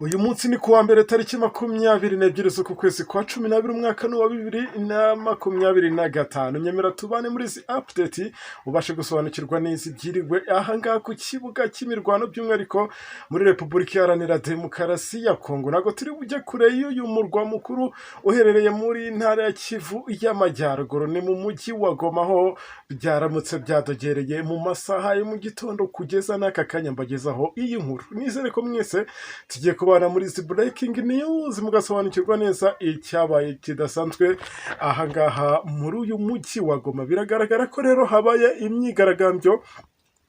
Uyu munsi ni kuwa mbere, tariki 22 z'uku kwezi kwa 12, umwaka ni uwa 2025. Nyemera tubane muri izi update, ubashe gusobanukirwa neza ibyiriwe ahangaha ku kibuga cy'imirwano, by'umwihariko muri Repubulika Iharanira Demokarasi ya Kongo. Ntabwo turi bujye kure y'uyu murwa mukuru uherereye muri ntara ya Kivu y'Amajyaruguru, ni mu mujyi wa Goma, aho byaramutse byadogereye mu masaha yo mu gitondo kugeza n'aka kanya mbagezaho iyi nkuru. Nizere ko mwese tugiye kubana muri izi breaking news, mugasobanukirwa neza icyabaye kidasanzwe ahangaha muri uyu mujyi wa Goma. Biragaragara ko rero habaye imyigaragambyo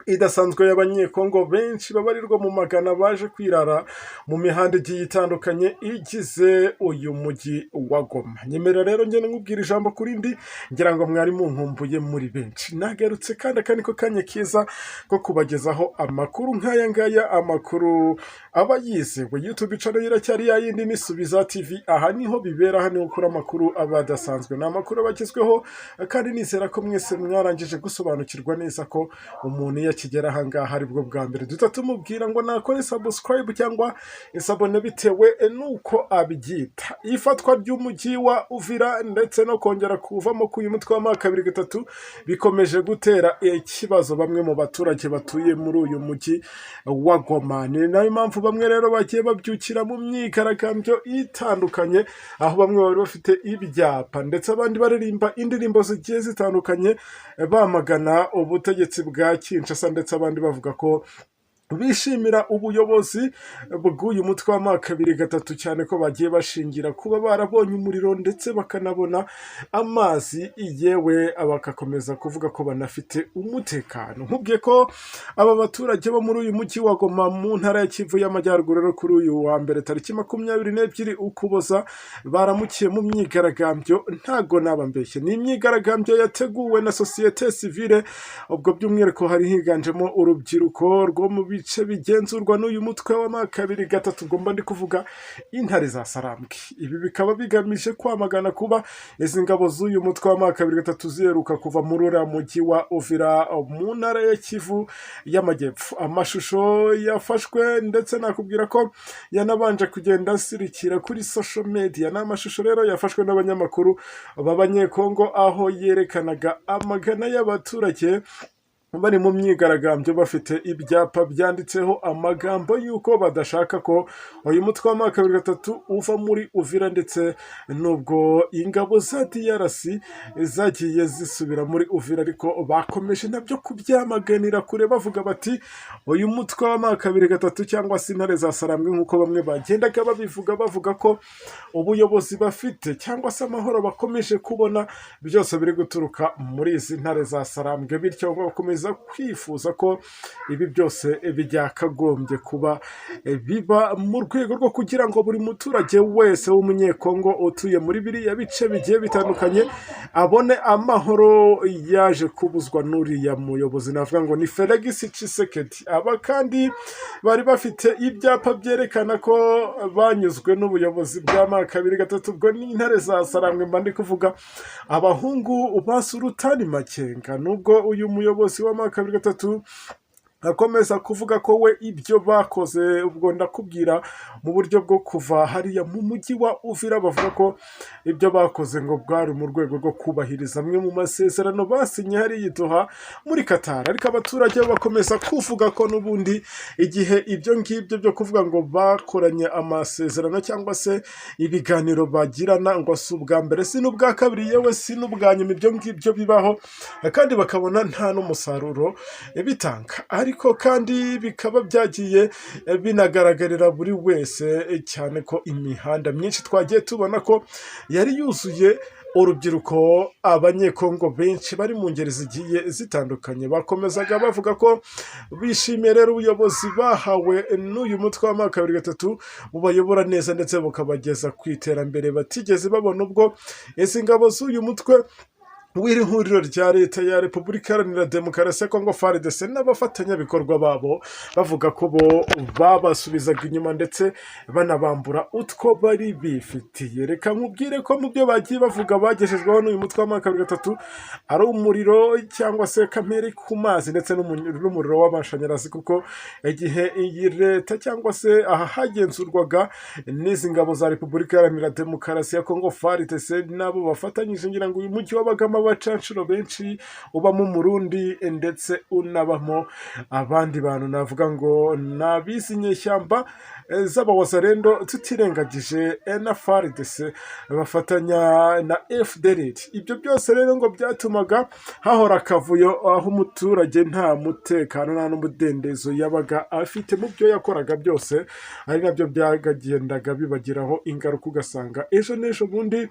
idasanzwe y'Abanyekongo benshi babarirwa mu magana, baje kwirara mu mihanda igiye itandukanye igize uyu mujyi wa Goma. Nyemera rero ngende nkubwira ijambo kuri ndi, ngira ngo mwari munkumbuye muri benshi. Nagarutse kandi aka niko kanya keza ko kubagezaho amakuru nk'aya ngaya, amakuru aba yizewe. YouTube channel iracyari ya yindi, ni Subiza TV. Aha niho bibera, aha niho ukura amakuru aba adasanzwe, ni amakuru aba agezweho. Kandi nizera ko mwese mwarangije gusobanukirwa neza ko umuntu iyo akigera aha ngaha aribwo bwa mbere, duhita tumubwira ngo nakore subscribe cyangwa isabune, bitewe n'uko abyita. Ifatwa ry'umujyi wa Uvira ndetse no kongera kuvamo k'uyu mutwe wa M23 bikomeje gutera ikibazo bamwe mu baturage batuye muri uyu mujyi wa Goma. Ni nayo mpamvu bamwe rero bagiye babyukira mu myigaragambyo itandukanye, aho bamwe bari bafite ibyapa ndetse abandi baririmba indirimbo zigiye zitandukanye bamagana ubutegetsi bwa Kinshasa, ndetse abandi bavuga ko bishimira ubuyobozi bw'uyu mutwe wa M23, cyane ko bagiye bashingira kuba barabonye umuriro ndetse bakanabona amazi, yewe bagakomeza kuvuga ko banafite umutekano. Nkubwiye ko aba baturage bo muri uyu mujyi wa Goma mu ntara ya Kivu y'Amajyaruguru rero, kuri uyu wa mbere tariki 22 Ukuboza, baramukiye mu myigaragambyo, ntago naba mbeshye. Ni imyigaragambyo yateguwe na sosiyete sivile, ubwo by'umwihariko hari higanjemo urubyiruko rwo mu bice bigenzurwa n'uyu mutwe wa M23, ugomba ndi kuvuga intare za Sarambwe. Ibi bikaba bigamije kwamagana kuba izi ngabo z'uyu mutwe wa M23 ziheruka kuva muri uriya mujyi wa Uvira mu ntara ya Kivu y'Amajyepfo. Amashusho yafashwe ndetse nakubwira ko yanabanje kugenda asirikira kuri social media, ni amashusho rero yafashwe n'abanyamakuru b'Abanyekongo, aho yerekanaga amagana y'abaturage bari mu myigaragambyo, bafite ibyapa byanditseho amagambo y'uko badashaka ko uyu mutwe wa M23 uva muri Uvira, ndetse nubwo ingabo za DRC zagiye zisubira muri Uvira, ariko bakomeje nabyo kubyamaganira kure, bavuga bati uyu mutwe wa M23 cyangwa se intare za Sarambwe nk'uko bamwe bagendaga babivuga, bavuga ko ubuyobozi bafite cyangwa se amahoro bakomeje kubona byose biri guturuka muri izi ntare za Sarambwe, bityo bakomeza kwifuza ko ibi byose byakagombye kuba biba mu rwego rwo kugira ngo buri muturage wese w'Umunyekongo utuye muri biriya bice bigiye bitandukanye abone amahoro yaje kubuzwa n'uriya muyobozi, navuga ngo ni Felix Tshisekedi. Aba kandi bari bafite ibyapa byerekana ko banyuzwe n'ubuyobozi bwa M23, ubwo ni intare za Sarambwe, mba ndi kuvuga abahungu ba Sultani Makenga. Nubwo uyu muyobozi wa M23 akomeza kuvuga ko we ibyo bakoze, ubwo ndakubwira mu buryo bwo kuva hariya mu mujyi wa Uvira, bavuga ko ibyo bakoze ngo bwari mu rwego rwo kubahiriza amwe mu masezerano basinye hariya i Doha muri Qatar, ariko abaturage bo bakomeza kuvuga ko n'ubundi igihe ibyo ngibyo byo kuvuga ngo bakoranye amasezerano cyangwa se ibiganiro bagirana, ngo si ubwa mbere, si n'ubwa kabiri, yewe si n'ubwa nyuma ibyo ngibyo bibaho, kandi bakabona nta n'umusaruro bitanga. Ariko kandi bikaba byagiye binagaragarira buri wese, cyane ko imihanda myinshi twagiye tubona ko yari yuzuye urubyiruko, Abanyekongo benshi bari mu ngeri zigiye zitandukanye. Bakomezaga bavuga ko bishimiye rero ubuyobozi bahawe n'uyu mutwe wa M23, bubayobora neza ndetse bukabageza ku iterambere batigeze babona ubwo izi ngabo z'uyu mutwe W'iri huriro rya Leta ya Repubulika Iharanira Demokarasi ya Kongo, FARDC, n'abafatanyabikorwa babo, bavuga ko bo babasubizaga inyuma ndetse banabambura utwo bari bifitiye. Reka nkubwire ko mu byo bagiye bavuga bagejejweho n'uyu mutwe wa 23 ari umuriro cyangwa se kamere ku mazi ndetse n'umuriro w'amashanyarazi, kuko igihe iyi leta cyangwa se aha hagenzurwaga n'izi ngabo za Repubulika Iharanira Demokarasi ya Kongo, FARDC, n'abo bafatanyije, ngira ngo uyu mujyi wabagamo abacanshuro benshi, ubamo Umurundi ndetse unabamo abandi bantu, navuga ngo ni abizi inyeshyamba z'abawazarendo, tutirengagije na FARDC bafatanya na FDLR. Ibyo byose rero ngo byatumaga hahora akavuyo, aho umuturage nta mutekano nta n'umudendezo yabaga afite mu byo yakoraga byose, ari nabyo byakagendaga bibagiraho ingaruka, ugasanga ejo n'ejo bundi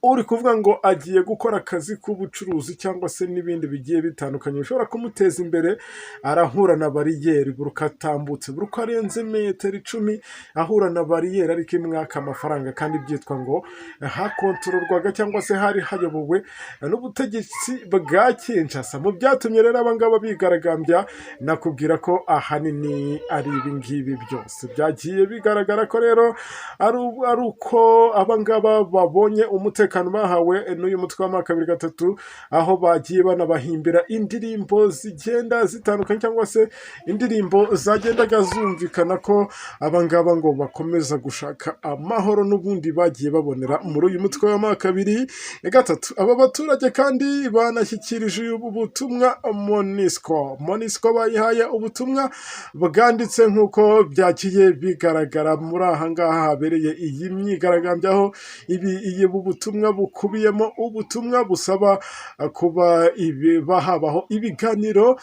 uri kuvuga ngo agiye gukora akazi k'ubucuruzi cyangwa se n'ibindi bigiye bitandukanye bishobora kumuteza imbere, arahura na bariyeri buri uko atambutse, buri uko arenze metero 10 ahura na bariyeri, ariko imwaka amafaranga, kandi byitwa ngo hakontororwaga cyangwa se hari hayobowe n'ubutegetsi bwa Kinshasa. Mu byatumye rero abangaba bigaragambya, nakubwira ko ahanini ari ibi ngibi byose byagiye bigaragara, ko rero ari uko abangaba babonye umutekano bahawe n'uyu mutwe wa 23, aho bagiye banabahimbira indirimbo zigenda zitandukanye cyangwa se indirimbo zagendaga zumvikana ko abangaba ngo bakomeza gushaka amahoro n'ubundi bagiye babonera muri uyu mutwe wa 23. Aba baturage kandi banashyikirije ubu butumwa MONUSCO. MONUSCO bayihaye ubutumwa bwanditse, nk'uko byagiye bigaragara muri aha ngaha habereye iyi myigaragambyo, aho ibi iyi ubu butumwa bukubiyemo ubutumwa busaba kuba ibi habaho ibiganiro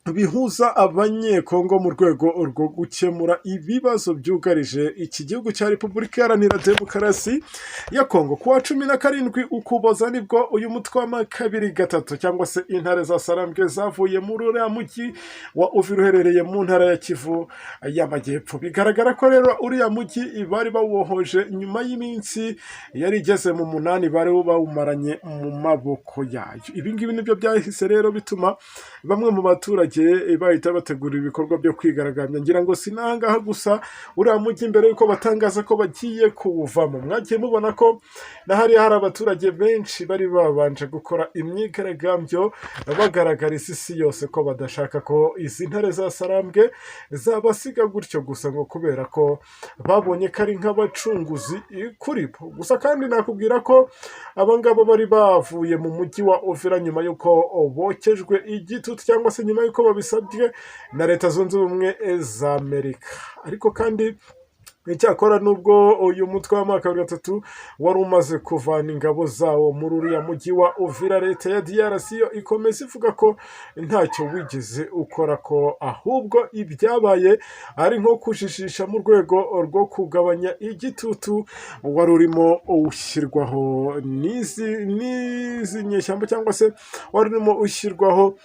bihuza Abanyekongo mu rwego rwo gukemura ibibazo byugarije iki gihugu cya Repubulika Iharanira Demokarasi ya Kongo. Ku wa 17 Ukuboza nibwo uyu mutwe wa 23 cyangwa se Intare za Sarambwe zavuye muri uriya mujyi wa Uvira uherereye mu ntara ya Kivu y'Amajyepfo. Bigaragara ko rero uriya mujyi bari bawubohoje nyuma y'iminsi yari igeze mu 8 bari bawumaranye mu maboko yayo. Ibi ngibi nibyo byahise rero bituma bamwe mu baturage bahita bategura ibikorwa byo kwigaragambya. Ngira ngo si n'ahangaha gusa, uriya mujyi mbere y'uko batangaza ko bagiye kuwuvamo, mwagiye mubona ko na hariya hari abaturage benshi bari babanje gukora imyigaragambyo, bagaragariza isi yose ko badashaka ko izi Ntare za Sarambwe zabasiga gutyo gusa, ngo kubera ko babonye ko ari nk'abacunguzi kuri bo gusa. Kandi nakubwira ko abangaba bari bavuye mu mujyi wa Uvira nyuma y'uko bokejwe igitutu cyangwa se nyuma y'uko babisabye na Leta Zunze Ubumwe za Amerika. Ariko kandi icyakora, nubwo uyu mutwe wa 23 wari umaze kuvana ingabo zawo muri uriya mujyi wa Uvira, leta ya DRC yo ikomeza ivuga ko ntacyo wigeze ukora, ko ahubwo ibyabaye ari nko kujijisha mu rwego rwo kugabanya igitutu wari urimo ushyirwaho n'izi nyeshyamba cyangwa se wari urimo ushyirwaho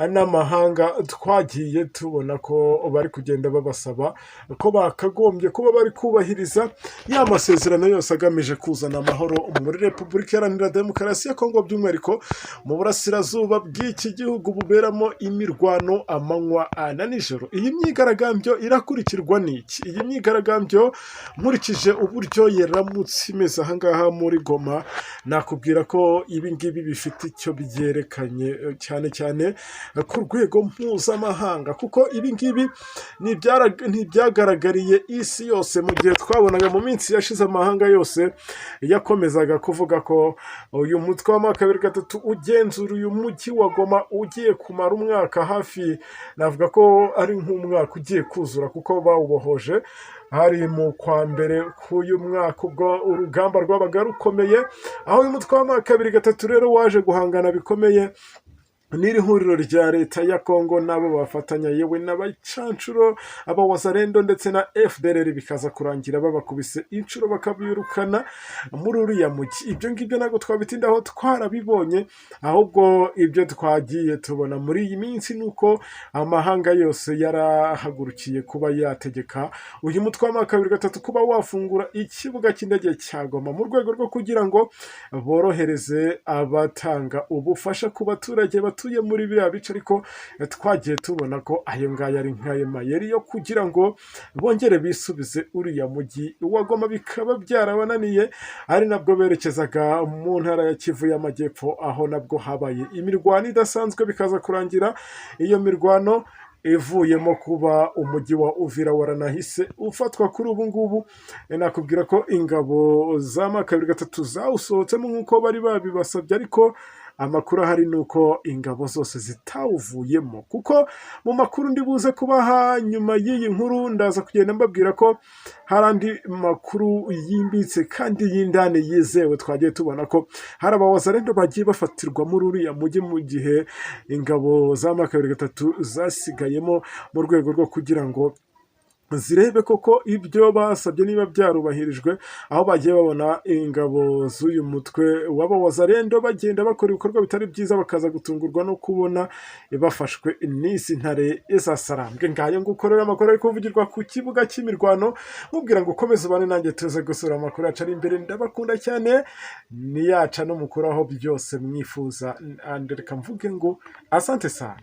n'amahanga. Twagiye tubona ko bari kugenda babasaba ko bakagombye kuba bari kubahiriza ya masezerano yose agamije kuzana amahoro muri Repubulika Iharanira Demokarasi ya Kongo, by'umwihariko mu burasirazuba bw'iki gihugu buberamo imirwano amanywa na nijoro. Iyi myigaragambyo irakurikirwa n'iki? Iyi myigaragambyo, nkurikije uburyo yaramutse imeze ahangaha muri Goma, nakubwira ko ibi ngibi bifite icyo byerekanye, cyane cyane ku rwego mpuzamahanga, kuko ibi ngibi ntibyagaragariye isi yose, mu gihe twabonaga mu minsi yashize amahanga yose yakomezaga kuvuga ko uyu mutwe wa 23 ugenzura uyu mujyi wa Goma ugiye kumara umwaka hafi, navuga ko ari nk'umwaka ugiye kuzura, kuko bawubohoje hari mu kwa mbere k'uyu mwaka, ubwo urugamba rwabaga rukomeye, aho uyu mutwe wa 23 rero waje guhangana bikomeye. N'iri huriro rya leta ya Kongo nabo bafatanya, yewe n'abacancuro, abawazarendo ndetse na FDLR, bikaza kurangira babakubise inshuro bakabirukana muri uriya mujyi. Ibyo ngibyo ntabwo twabitindaho, twarabibonye. Ahubwo ibyo twagiye tubona muri iyi minsi ni uko amahanga yose yarahagurukiye kuba yategeka uyu mutwe wa M23 kuba wafungura ikibuga cy'indege cya Goma, mu rwego rwo kugira ngo borohereze abatanga ubufasha ku baturage batuye muri biriya bice. Ariko twagiye tubona ko ayo ngayo ari nk'ayo mayeri yo kugira ngo bongere bisubize uriya mujyi wa Goma, bikaba byarabananiye, ari nabwo berekezaga mu ntara ya Kivu y'Amajyepfo, aho nabwo habaye imirwano idasanzwe, bikaza kurangira iyo mirwano ivuyemo kuba umujyi wa Uvira waranahise ufatwa. Kuri ubu ngubu nakubwira ko ingabo za M23 zawusohotsemo nk'uko bari babibasabye, ariko amakuru ahari ni uko ingabo zose zitawuvuyemo, kuko mu makuru ndi buze kubaha nyuma y'iyi nkuru ndaza kugenda mbabwira ko hari andi makuru yimbitse kandi y'indani yizewe twagiye tubona ko hari abawazarendo bagiye bafatirwa muri uriya mujyi, mu gihe ingabo za M23 zasigayemo mu rwego rwo kugira ngo zirebe koko ibyo basabye niba byarubahirijwe, aho bagiye babona ingabo z'uyu mutwe w'abawazarendo bagenda bakora ibikorwa bitari byiza, bakaza gutungurwa no kubona bafashwe n'izi ntare zasarambwe. Ngayo nguko rero amakuru ari kuvugirwa ku kibuga cy'imirwano. Mubwira ngo ukomeze ubane nanjye, tuze gusura amakuru yacu ari imbere. Ndabakunda cyane, niyaca no mukuraho byose mwifuza. Reka mvuge ngo asante sana.